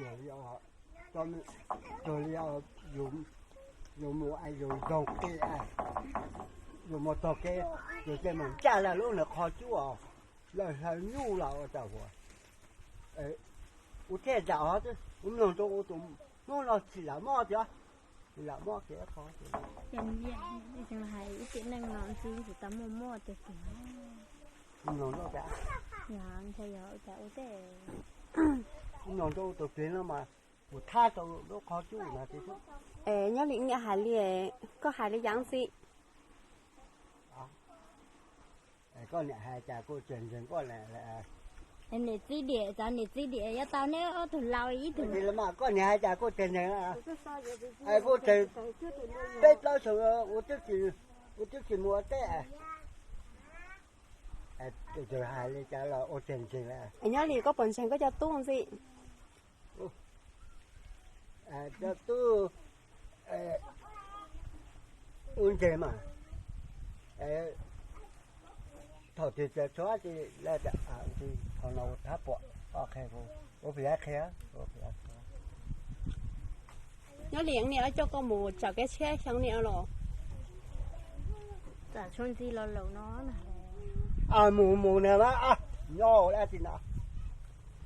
Yog li, yus mus, yus zoo kev, yus mus txog kev, yus ces mus ncaj lawm lub niag qhov cub os, lawv hlaws nyuj los ua cas huas. Ua thiaj zam hov, ua mloog rau ua tus hnub no tsis lam mob tiag, tsis lam mob kev qhov. Hais ib tug neeg no ntxim tsis tau muaj mob tiag tiag. Ua mloog rau cas, yog ntshai yog ua cas ua tej, ua mloog rau ua tus twg no mas mus thab rau lub qhov cub no tiag. Es nyob li niam hais li, koj hais li yam ntxim. Koj niam hais cas kuj tseem ntseeg koj. Niam txiv diam, cov niam txiv diam yuav tau neb ob tug laus ib tug. Koj niam hais cas kuj tseem ntseeg, kuj tseem peb plaub xyoo ua twb tsis mus ua teb. Hais li cas los ua tseem ntseeg. Nyob li koj puas ntseeg koj cov tub ntxim? Cov tub ua ntseeg mas, thaum twg txawm tshuav tsis lawm, thaum no thab puam, ua pem qhia. Nyob li niam coj koj mus tsom kev tshiab xyoo niam los? Mus mus na,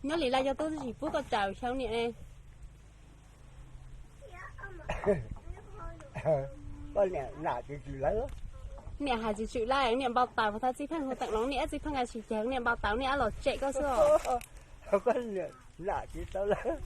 nyob li lawv cov tub tsis pub koj tsom xyoo niam ne. Koj niam nam tsis tswm lawv. Niam hais tsis tswm lawv, niam npau taws puas tau Txiv Pheej hu teem loos niam, Txiv Pheej tsis ceg niam npau taws niam los tsem koj xwb. Koj niam nam tsis tau lawv.